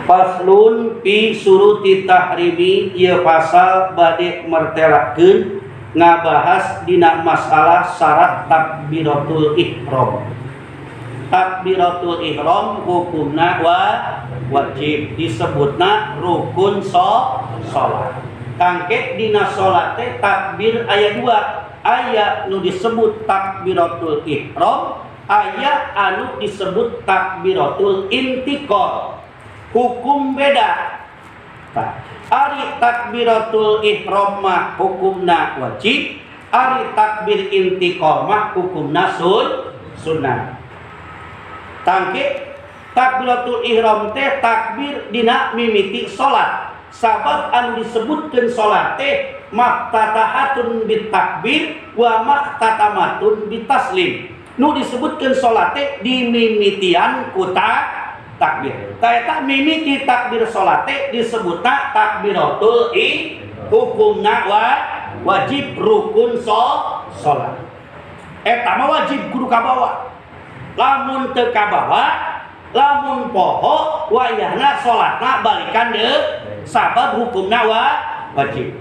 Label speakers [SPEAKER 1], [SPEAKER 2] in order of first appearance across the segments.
[SPEAKER 1] Faslun fi syuruti tahrimi, ieu pasal bade mertelakeun ngabahas dina masalah syarat takbiratul ihram. Takbiratul ihram hukumna wajib, disebutna rukun salat. Kangke dina salat teh takbir aya dua, aya nu disebut takbiratul ihram, aya anu disebut takbiratul intiqal. Hukum beda. Tah, ari takbiratul ihram mah hukumna wajib, ari takbir intiqal mah hukumna sunnah. Tangke takbiratul ihram teh takbir dina mimiti salat. Sabab anu disebutkeun salat teh maftatahatun bitakbir wa maftatamatun bitaslim. Nu disebutkeun salat teh dimimitian ku takbir. Ta eta mimiti takbir salat teh disebutna takbiratul ihram, hukumna wajib rukun salat. Eta mah wajib kudu kabawa. Lamun teu kabawa, lamun poho wayahna salatna balikan deui, sabab hukumna wajib.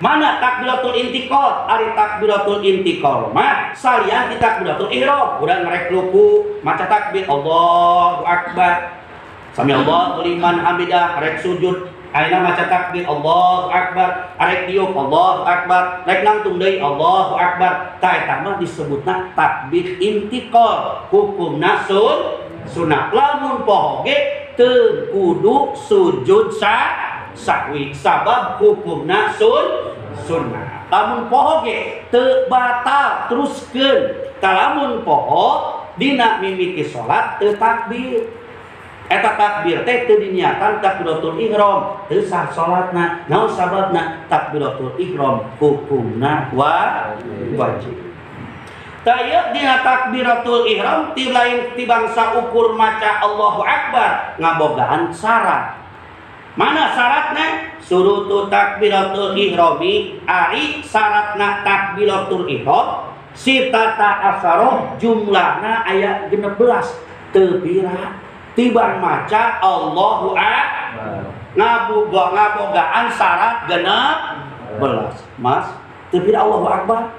[SPEAKER 1] Mana takbiratul intiqal? Ari takbiratul intiqal mah salian ti takbiratul ihram. Urang ngerek ruku maca takbir Allahu akbar. Sami Allahu liman hamidah, rek sujud ayeuna maca takbir Allahu akbar, arek diuk Allahu akbar, rek nangtung deui Allahu akbar. Ta eta mah disebutna takbir intiqal, hukumna sunah. Lamun poho ge teu kudu sujud sahwi, sabab hukumna sunnah. Lamun poho ge teu batal, teruskeun. Lamun poho dina mimiti salat teu takbir, eta takbir teh teu diniatan takbiratul ihram, teu sah salatna. Naon sababna? Takbiratul ihram hukumna wajib. Tah ieu dina takbiratul ihram ti lain ti bangsa ukur maca Allahu akbar, ngabogaan syarat. Mana syaratna? Surutu takbiratul ihrami, ari syaratna takbiratul ihram sitata asyara, jumlahna aya 16, teu pira tibang maca Allahu akbar. Ngabogaan syarat 16. Mas, teu pira Allahu akbar.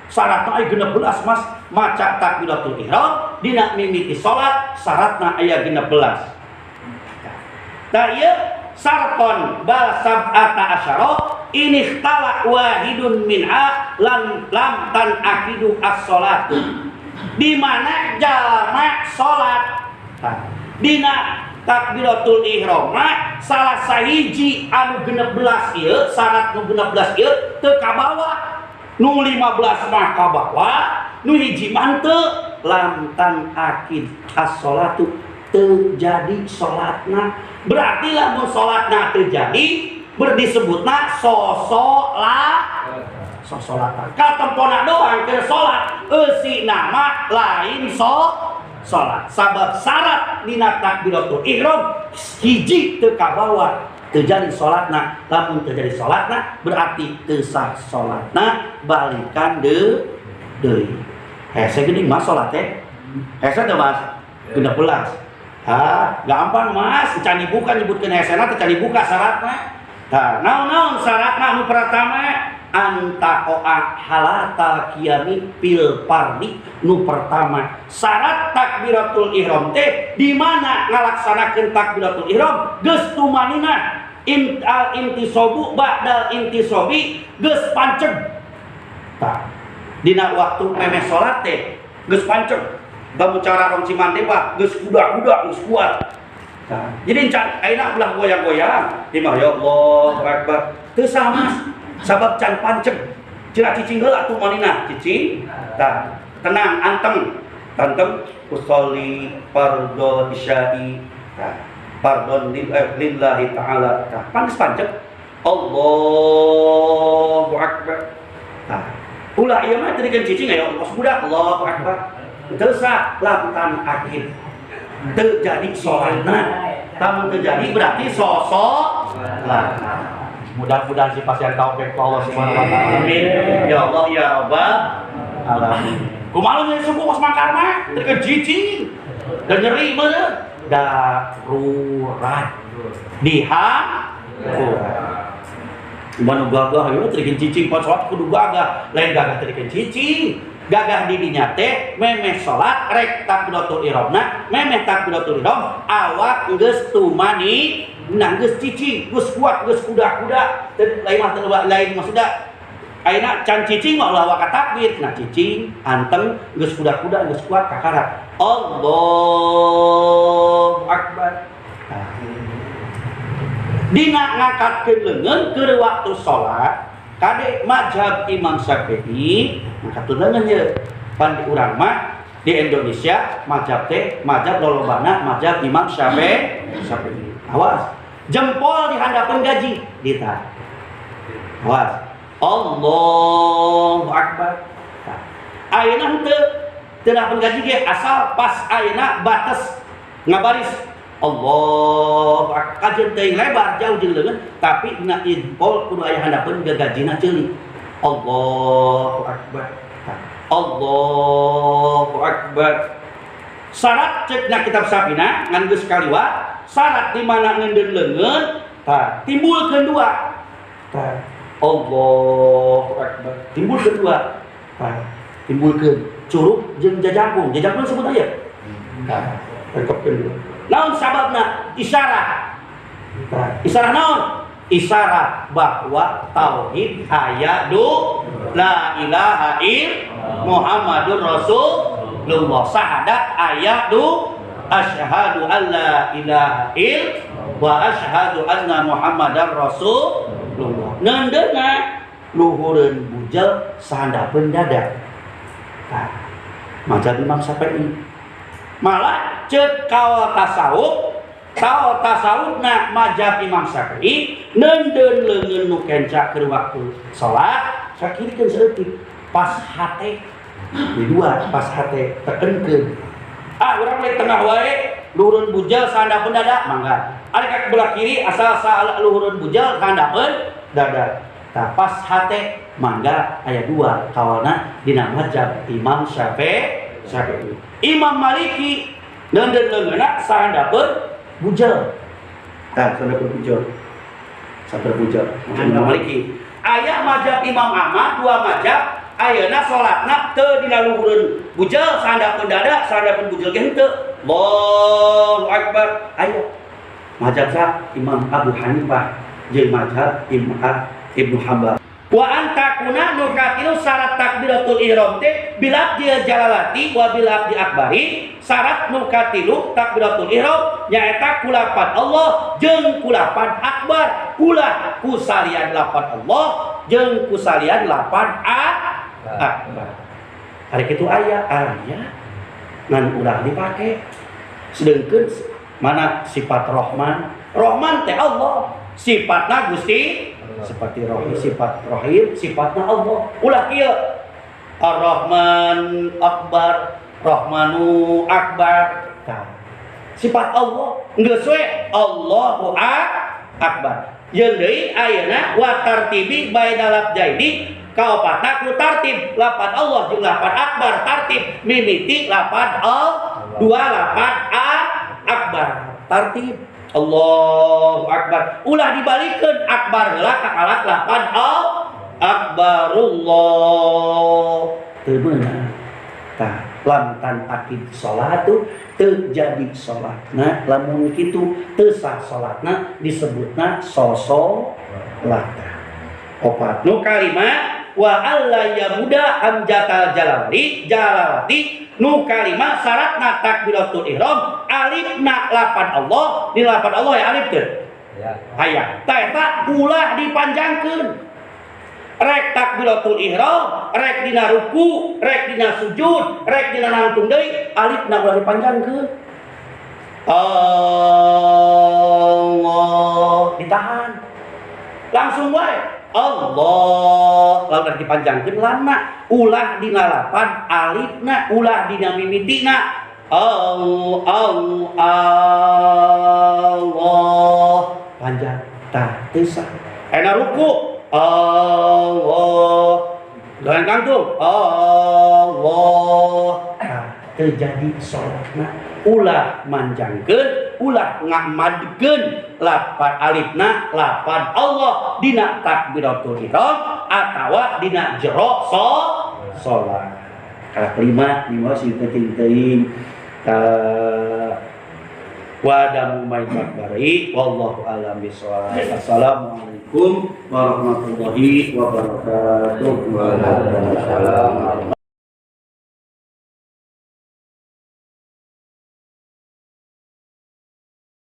[SPEAKER 1] Syaratna aya 16, Mas. Maca takbiratul ihram dina mimiti salat syaratna aya 16. Tah ieu sarton bal sab'ata asyara ini ikhtala wahidun minha lam lam tan akidu as-salatu. Di mana jalma salat? Tah, dina takbiratul ihram mah salah sahiji anu 16 ieu, syarat nu 16 ieu teu kabawa. Nu 15 mah kabawa, nu hiji mah teu. Lam tan akid as-salatu, teu jadi salatna. Berarti lamun salatna teu jadi, berdisebutna sosolatan. Katempona doang keur salat, eusi nama lain salat. Sabab syarat dina takbiratul ihram hiji teu kabawa, teu jadi salatna. Lamun teu jadi salatna berarti teu sah salatna, balikan deui. Hese geuning Mas salat teh. Hese teh Mas 16. Hah, gampang Mas, can dibuka nyebutkeun hesena teh can dibuka syaratna. Tah, naon-naon syaratna? Nu pertama antaqoa halatal qiyami fil fardi. Nu pertama syarat takbiratul ihram teh di mana ngalaksanakeun takbiratul ihram geus tumanina, al intisobu ba'dal intisobi, geus panceg. Tah, dina waktu memeh salat teh geus panceg. Lamun cara rong Cimande mah geus kuda-kuda, geus kuat. Tah, jadi can ayeuna ulah goyang-goyang, di mah ya Allahu akbar. Teu sah Mas, sabab can panceg. Cira cicing heula atuh manina, cicing. Tah, tenang, anteng. Anteng usolli fardhu isya'i. Tah, fardhon lillahi ta'ala. Tah, panas panceg. Allahu akbar. Tah, ulah ieu mah tadi cicing aya kos budak Allahu akbar. Teu sah, lam tan akid. Teu jadi salatna. Lamun teu jadi berarti sosok lah. Mudah-mudahan si pasien taufik Allah Subhanahu wa taala. Amin. Ya Allah ya Rabbal alamin. Kumaha nu suku kos mangkarna teu cicing. Dan nyeri meureun darurat. Dihampura. Manu gagah ieu teu cicing pas salat kudu gagah, lain gagah teu cicing. Gagah di dinya teh memeh salat rek takbiratul ihramna, memeh takbiratul ihram awak geus tumani, nah geus cicing, geus kuat, geus kuda-kuda, teu lain mah teu lain maksudna. Ayeuna can cicing mah ulah waka takbir, nah cicing anteng geus kuda-kuda geus kuat kakara. Allahu akbar. Dina ngangkatkeun leungeun keur waktu salat, kade mazhab Imam Syafi'i ngangkatkeun leungeun ye. Pan di urang mah di Indonesia mazhab teh mazhab lolobana mazhab Imam Syafi'i. Awas, jempol di handapeun gaji dita. Awas. Allahu akbar. Ayeuna henteu teu handapeun gaji ge asal pas ayeuna batas ngabaris Allah kajeun teuing lebar jauh jeung leungeun tapi dina jempol kudu aya handapeun gagajina ceuli. Allahu akbar. Allahu akbar. Syarat ceuk na kitab Safina ngan geus kaliwat, syarat di mana ngeundeun leungeun tah timbulkeun dua. Tah Allahu akbar. Timbulkeun dua. Tah timbulkeun curug jeung jajangkung. Jajangkung sebut aya. Tah lengkapkeun dua. Naon sababna? Isyarat. Isyarat naon? Isyarat bahwa tauhid aya du la ilaha illallah Muhammadur Rasulullah. Syahadat aya du asyhadu alla ilaha illallah wa asyhadu anna Muhammadar Rasulullah. Neundeuna luhureun bujel sahandapeun dada. Tah, mazhab Imam Syafi'i. Malah ceuk kaul tasawuf, kaul tasawufna mazhab Imam Syafi'i neundeun leungeun nu kenca keur waktu salat sakirikeun saeutik pas hate di dua pas hate tekenkeun. Ah urang di tengah wae luhureun bujel sahandapeun dada mangga. Ari ka belah kiri asal luhureun bujel sahandapeun dada. Tah pas hate mangga aya dua kaulna dina mazhab Imam Syafi'i. Imam Maliki neundeun leungeunna sahandapeun bujel. Tah sahandapeun bujel. Sahandapeun bujel. Imam Maliki. Aya mazhab Imam Ahmad dua mazhab ayeuna salatna teu dina luhureun bujel sahandapeun dada sahandapeun bujel ge henteu. Allahu akbar. Aya mazhab sa Imam Abu Hanifah jeung mazhab Imam Ibnu Hanbal. Wa antakuna nu katilu syarat takbiratul ihram teh bilabdil jalalati wa bilabdi akbari. Syarat nu katilu takbiratul ihram nyaeta kulapan Allah jeung kulapan akbar. Ulah kusalian lapan Allah jeung kusalian lapan akbar. Hari kitu aya aya ngan ulah dipake. Sedengkeun mana sifat Rahman? Rahman teh Allah, sifatna Gusti seperti Rohim, sifat Rohim, sifatna Allah. Ulah kieu Ar-Rahman Akbar, Rahmanu Akbar. Tah. Sifat Allah geus we Allahu Akbar. Yeun deui ayeuna wa tartibi baina labdaini kaopatna ku tartib lapan Allah jeung lapan akbar tartib mimiti lapan al dua lapan a akbar tartib Allahu akbar. Ulah dibalikeun akbar heula ka kalak lapan al akbarullah. Teu meunang. Tah lam tan akid salatu teu jadi salatna lamun kitu teu sah salatna disebutna sosolata. Opat nu kalima wa alla yamuda hamjatal jalali jalalati. Nu kalima syaratna takbiratul ihram alifna lapan Allah di lapan Allah ya alif teu ya aya tah eta ulah dipanjangkeun rek takbiratul ihram rek dina ruku rek dina sujud rek dina nangtung deui alifna ulah dipanjangkeun. Allah ditahan langsung wae Allah lalu dipanjangkeun lama ulah dina lapan alifna ulah dina mimitina Allah Allah panjang tah teu sah. Ena ruku Allah jangan kangkung Allah tah teu jadi salatna ulah manjangkeun ulah ngamadkeun lapad alifna lapad Allah dina takbiratul ihram atawa dina jero salat. Kalah kelima lima sih teuing-teuing wa damu bari wallahu a'lam bishawab. Assalamualaikum warahmatullahi wabarakatuh.
[SPEAKER 2] Waalaikumsalam.